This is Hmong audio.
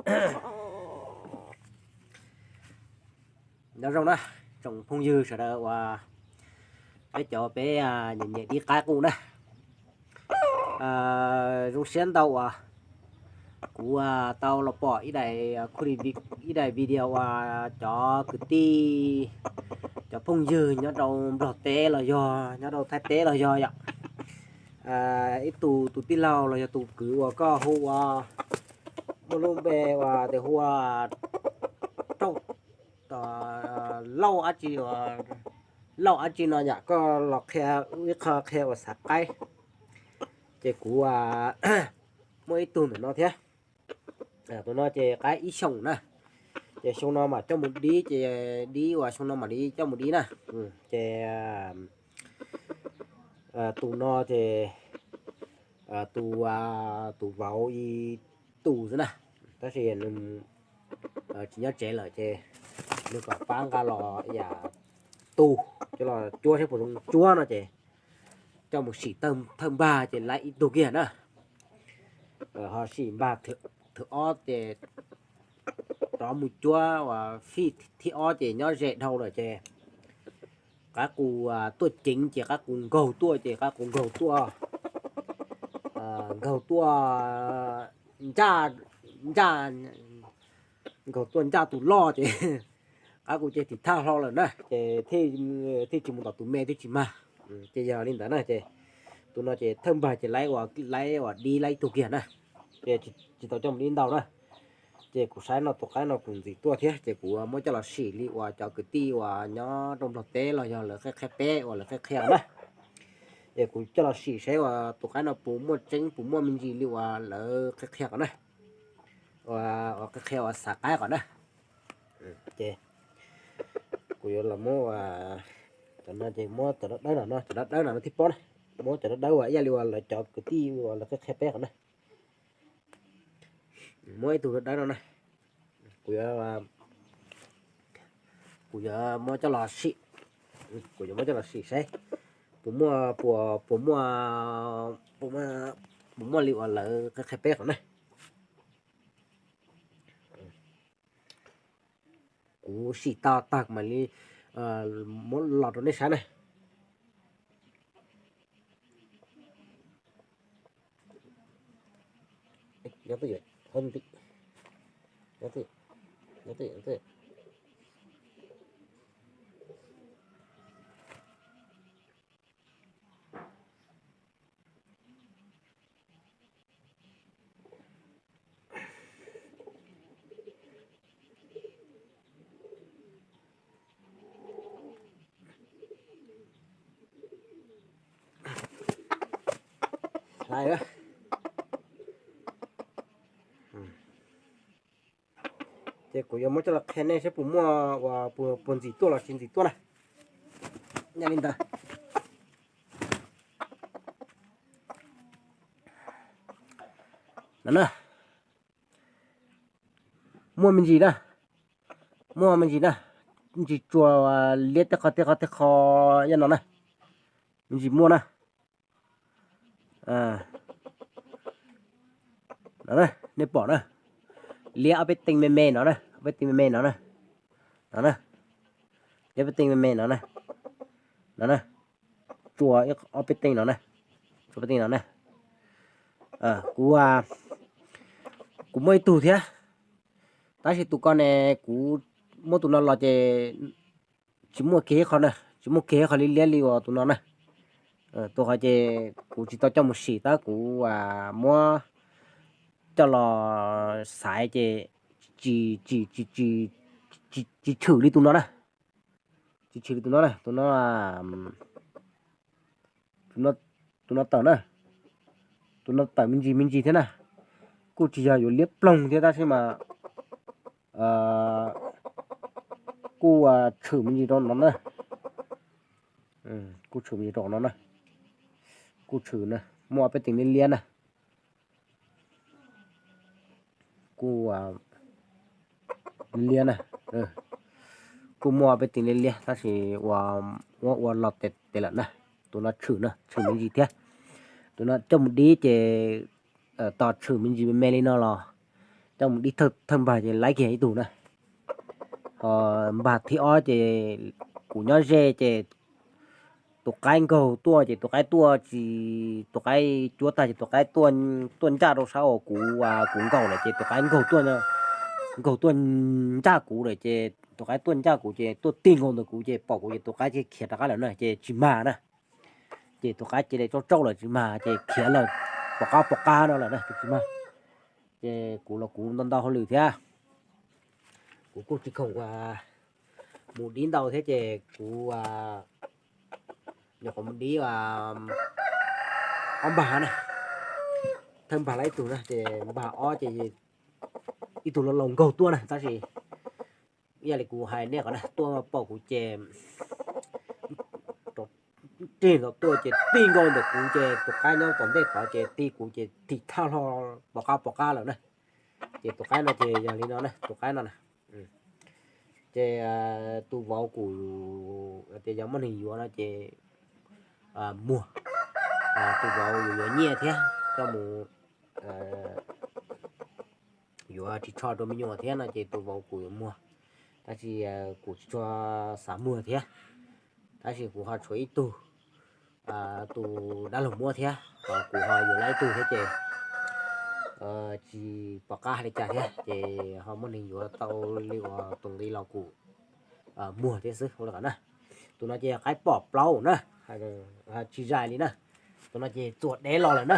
Nyob zoo na, tsoom phooj ywg sawv daws uas peb cov peb nyiam nyiam dib qaib qus na. Zoo siab ntau uas kuv tau los pom ib daim, ib daim video uas cov kwv tij, cov phooj ywg nyob rau Nplog teb los yog nyob rau Thaib teb los yog yom, ib tug tus tij laug los yog tus kwv uas koj hu ua, muaj lub npe uas tes hu ua Rauj, Lauj dab tsi, Lauj dab tsi no yom, koj los qhia ib qho qhia uas xav qaib, ces kuv muaj ib tug ntawm no thiab. Tus no ces qaib ib xyoos na, ces xyoo no mam coj mus dib, ces dib uas xyoo no mam li coj mus dib na. Ces tus no ces tus, tus vauv ib tug xwb na, tab sis nws tsis nyob tsev lawm ces nws kom pab nqa los yam tu, coj los cuab saib puas zoo cuab no ces coj mus sim thawj npag ces laib ib tug kiag na. Ho sim npag thawj ob ces rov mus cuab uas fij thib ob ces nyob ze dhau lawm ces qaib qus tuaj ceev ces qaib qus nkaug tuaj ces qaib qus nkaug tuaj, nkaug tuaj ncaj, ncaj, nkaug tuaj ncaj tus loj ces qaib qus ces tim thaj hlo lawm na ces thiaj tsis mus tom tus me thiaj tsis mag. Ces yog li ntawd na ces tus no ces thawj npag ces laib uas, laib uas dib laib ib tug kiag na, ces tsis tau coj mus dib ntau na. Ces kuv saib no tus qaib no kuv ntxim tuaj thiab ces kuv muab coj los sim li uas cov kwv tij uas nyob rau Nplog teb los yog lawv qhia qhia peb uas lawv qhia qhia na. Es kuv coj los sim saib uas tus qaib no puas muaj tseeb puas muaj me ntsis li uas lawv qhia qhia kom na, uas qhia qhia uas xav qaib kom na. Ces kuv yuav los muab, cov no ces muab cov dawb dawb no no, cov dawb dawb no no thiaj paub na. Muab cov dawb dawb uas ib yam li uas lawv cov kwv tij uas lawv qhia qhia peb kom na. Muab ib tug dawb dawb no na, kuv yuav, kuv yuav muab coj los sim, kuv yuav muab coj los sim saib puas muaj, puas, puas muaj, puas muaj li uas lawv qhia qhia peb kom na. Kuv sim tau tag mam li muab los rau nej saib na. Ces kuv yuav muab coj los qhia nej saib puas muaj, puas ntxim tuaj los tsis ntxim tuaj na. Yog li ntawd, no na, muaj me ntsis na, muaj me ntsis na, me ntsis tsuas liab tej qho tej qho tej qho yam no na, me ntsis muaj na. No na, nej pom na, liab ob peb teev me me no na, ob peb teev me me no na, no na, liab peb teev me me no na, no na, tsuas ob peb teev no na, tsuas peb teev no na. Kuv, kuv muaj ib tug thiab, tab sis tus ko ne, kuv muab tus no los ces tsis muaj kiag ib qho na, tsis muaj kiag ib qho liab liab li uas tus no na. Tus qhov ces kuv tsis tau coj mus sim tab kuv muab coj los xaiv ces tsis, tsis, tsis tshwm li tus no na, tsis tshwm li tus no na, tus no, tus no tawm na, tus no tawm me ntsis me ntsis thiab na, kuj tsis yog yuav liab ploog thiab tab sis mas kuj tshwm me ntsis rau no na, kuj tshwm me ntsis rau no na, kuj tshwm na, muaj ob peb teev liab liab na. Kuj liab na, kuj muaj peb teev liab liab tab sis ua, ua, ua los tes lawm na. Tus no tshwm na, tshwm me ntsis thiab. Tus no coj mus dib ces tos tshwm me ntsis me me li no los Mus dib thawj npag ces laib kiag ib tug na. Ho npag thib ob ces kuv nyob ze ces tus qaib nkaug tuaj ces tus qaib tuaj tsis, tus qaib cuab tag ces tus qaib tuaj ncaj rau sab uas kuv, kuv nkaum lawm ces tus qaib nkaug tuaj, nkaug tuaj ncaj kuv lawm ces tus qaib tuaj ncaj kuv ces tuaj tig nkaus ntawm kuv ces pom kuv ces tus qaib cia khiav rov qab lawm na ces tsis mag na. Ces tus qaib cia li tsaub tsaub lawm tsis mag ces khiav lawm pov qab pov qab no lawm na ces tsis mag. Ces kuv los kuv ntau ntau hauj lwm thiab, kuv kuj tsis khoom mus dib ntau thiab ces kuv nyuam qhuav mus dib ob npag na, thawj npag laib ib tug na ces npag ob ces ib tug laus laus nkaug tuaj na tab sis ib yam li kuv hais nej qhov na tuaj pom kuv ces rov rig ntawd tuaj ces tig nkaus ntawm kuv ces tus qaib nyob tom ntej tod ces tig kuv ces thim thaj hlo pov qab pov qab lawm na. Ces tus qaib no ces yog li no na, tus qaib no na. Ces tus vauv kuv tias yog muaj neeg yuav no ces muag, tus vauv yuav yuav nyiaj thiab coj mus yuav ris tsho rau me nyuam thiab no ces tus vauv kuv yuav muag, tab sis kuv tsis tshua xav muag thiab. Tab sis kuv ho tshuav ib tug tus dab laug muab thiab, kuv ho yuav lawm ib tug thiab ces tsis pom qab hais li cas thiab ces ho muaj neeg yuav tau li uas tus nqi los kuv muag thiab xwb ua li qhov na. Tus no ces yog qaib pom plaub na, tsis zais li na. Tus no ces txuas dev los lawm na.